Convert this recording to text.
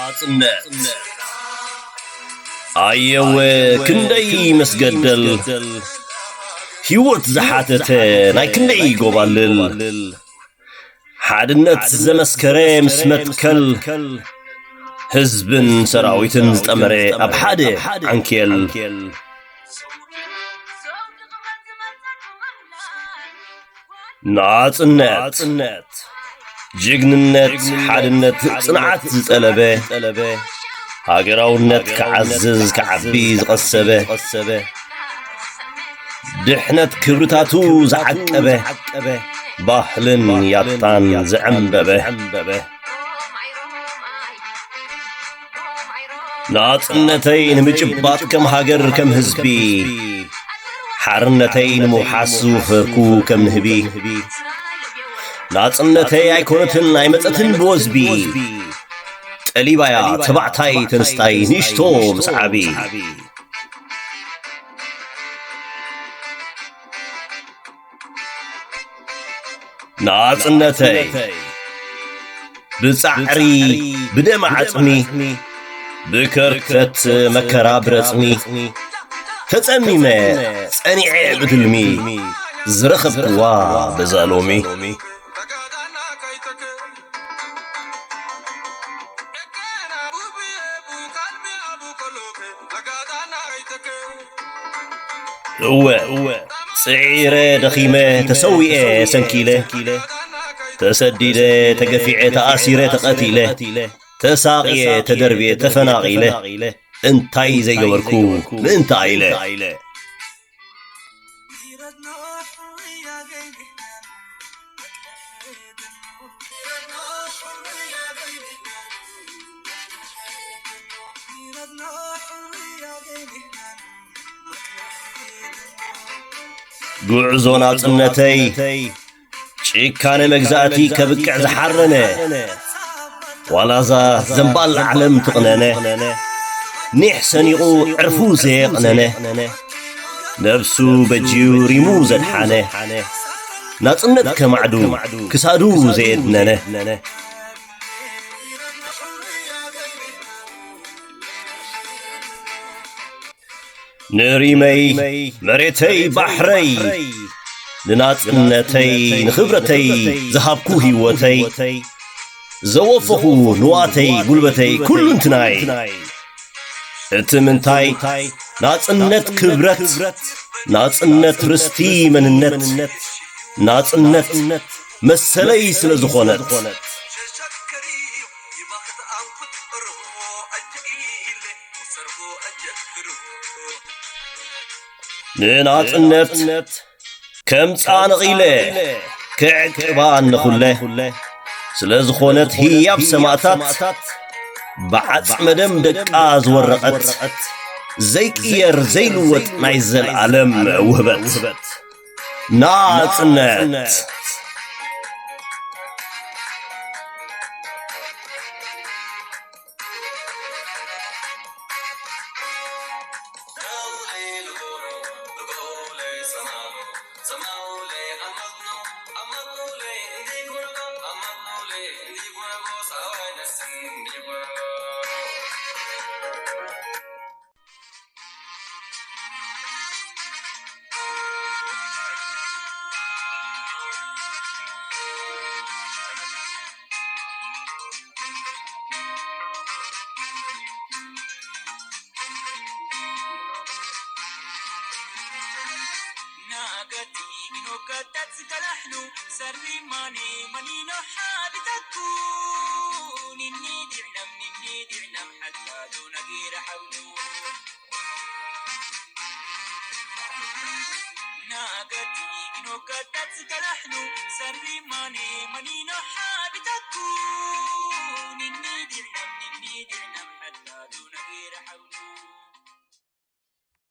ናጽነት ኣየወ ክንደይ መስገደል፣ ህይወት ዝሓተተ ናይ ክንደይ ጎባልል፣ ሓድነት ዘመስከረ ምስ መትከል፣ ህዝብን ሰራዊትን ዝጠመረ ኣብ ሓደ ዓንኬል። ናጽነት፣ ጅግንነት፣ ሓድነት፣ ጽንዓት ዝጠለበ፣ ሃገራውነት ክዓዝዝ ክዓቢ ዝቐሰበ፣ ድሕነት ክብርታቱ ዝዓቀበ፣ ባህልን ያታን ዘዐንበበ። ናጽነተይ ንምጭባጥ ከም ሃገር ከም ህዝቢ፣ ሓርነተይ ንምውሓስ ዝወፈርኩ ከም ንህቢ። ናጽነተይ ኣይኮነትን ኣይመጸትን ብወዝቢ፣ ጠሊባያ ተባዕታይ ተንስታይ ንእሽቶ ምስ ዓቢ። ናጽነተይ ብጻዕሪ ብደም ዓጽሚ፣ ብከርተት መከራ ብረጽሚ፣ ተጸሚመ ጸኒዐ ብትልሚ፣ ዝረኸብክዋ በዛ ሎሚ። እወ፣ ጽዒረ ደኺመ፣ ተሰዊኤ ሰንኪለ፣ ተሰዲደ፣ ተገፊዐ፣ ተኣሲረ፣ ተቐቲለ፣ ተሳቕየ፣ ተደርብየ፣ ተፈናቒለ፣ እንታይ ዘይገበርኩ ምእንታ ኢለ። ጉዕዞ ናጽነተይ ጭካነ መግዛእቲ ከብቅዕ ዝሓረነ፣ ዋላዛ ዘንባል ዓለም ትቕነነ፣ ኒሕ ሰኒቑ ዕርፉ ዘየቕነነ፣ ነብሱ በጅዩ ሪሙ ዘድሓነ፣ ናጽነት ከማዕዱ ክሳዱ ዘየድነነ። ንሪመይ መሬተይ ባሕረይ፣ ንናጽነተይ ንኽብረተይ ዝሃብኩ ህይወተይ፣ ዘወፈኹ ንዋተይ ጉልበተይ ኩሉ እንትናይ። እቲ ምንታይ ናጽነት ክብረት፣ ናጽነት ርስቲ መንነት፣ ናጽነት መሰለይ ስለ ዝኾነት። ንናጽነት ከም ጻንቕ ኢለ ክዕቅባ ኣነኹለ። ስለ ዝኾነት ህያብ ሰማእታት ብዓጽመ ደም ደቃ ዝወረቐት ዘይቅየር ዘይልወጥ ናይ ዘልኣለም ውህበት ናጽነት።